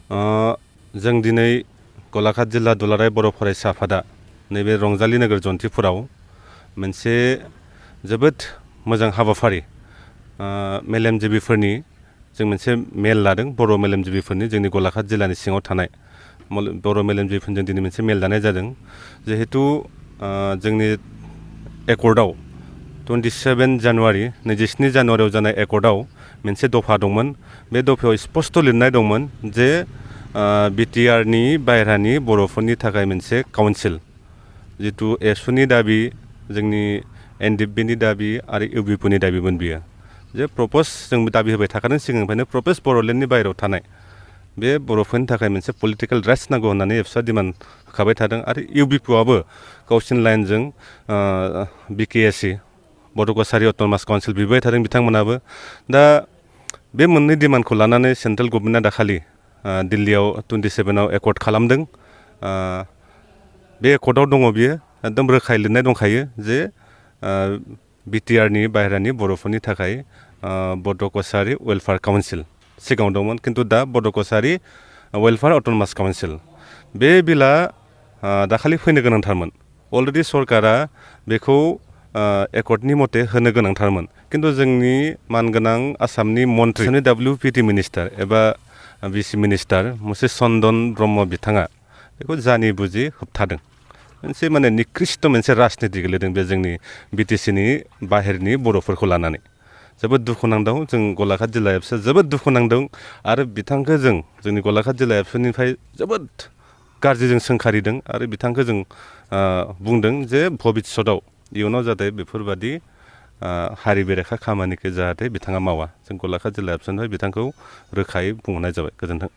जों दिनै गलाघाट जिल्ला दुलाराय बर' फरायसा आफादा नैबे रंजालि नोगोर जन्थिफुराव मोनसे जोबोद मोजां हाबाफारि मेलेमजिबिफोरनि जों मोनसे मेल लादों बर' मेलेमजिबिफोरनि जोंनि गलाघाट जिल्लानि सिङाव थानाय बर' मेलेमजिबिफोरजों दिनै मोनसे मेल लानाय जादों जिहेतु जोंनि एकर्डआव 27 जानुवारि 27 जानुवारियाव जानाय एकर्डआव मोनसे दफा दंमोन बे दफायाव स्पष्ट लिरनाय दंमोन जे बिटिआरनि बायह्रानि बर'फोरनि थाखाय मोनसे काउन्सिल जितु एबसुनि दाबि जोंनि एनडिएफबिनि दाबि आरो इउबिपिनि दाबिमोन बियो जे प्रप'ज जों दाबि होबाय थाखादों सिगांनिफ्रायनो प्रप'ज बर'लेण्डनि बायह्रायाव थानाय बे बर'फोरनि थाखाय मोनसे पलिटिकेल राइट्स नांगौ होननानै एबसुआ डिमान्ड होखाबाय थादों आरो इउबिपिआबो गावसिनि लाइनजों बिकेएसि बड' कसारि अट'नमास काउन्सिल बिबाय थादों बिथांमोनाबो दा बे मोननै डिमान्डखौ लानानै सेन्ट्रेल गभर्नमेन्टआ दाखालि दिल्लीयाव 27आव एकर्ड खालामदों बे एकर्डआव दङ बियो एकदम रोखायै लिरनाय दंखायो जे बिटिआरनि बायह्रानि बर'फोरनि थाखाय बड' कसारि वेलफेयार काउन्सिल सिगाङाव दंमोन खिन्थु दा बड' कसारि वेलफेयार अट'नमास काउन्सिल बे बिलआ दाखालि फैनो गोनांथारमोन अलरेडि सरकारा बेखौ एकर्डनि मथे होनो गोनांथारमोन खिन्थु जोंनि मानगोनां आसामनि मन्थ्रि WPT मिनिस्टार एबा बिसि मिनिस्टार मुसे चन्दन ब्रह्म बिथाङा बेखौ जानि बुजि होबथादों मोनसे माने निकृष्ट मोनसे राजनिति गेलेदों बे जोंनि बिटिसिनि बाहेरनि बर'फोरखौ लानानै जोबोद दुखु नांदों जों गलाघाट जिल्ला एबसुआ जोबोद दुखु नांदों आरो बिथांखौ जों जोंनि गलाघाट जिल्ला एबसुनिफ्राय जोबोद गाज्रिजों सोंखारिदों आरो बिथांखौ जों बुंदों जे भबिष्यतआव इयुनाव जाहाथे बेफोरबादि हारि बेरेखा खामानिखौ जाहाथे बिथाङा मावा जों गलाघाट जिल्ला एबसुनिफ्राय बिथांखौ रोखायै बुंहरनाय जाबाय गोजोन्थों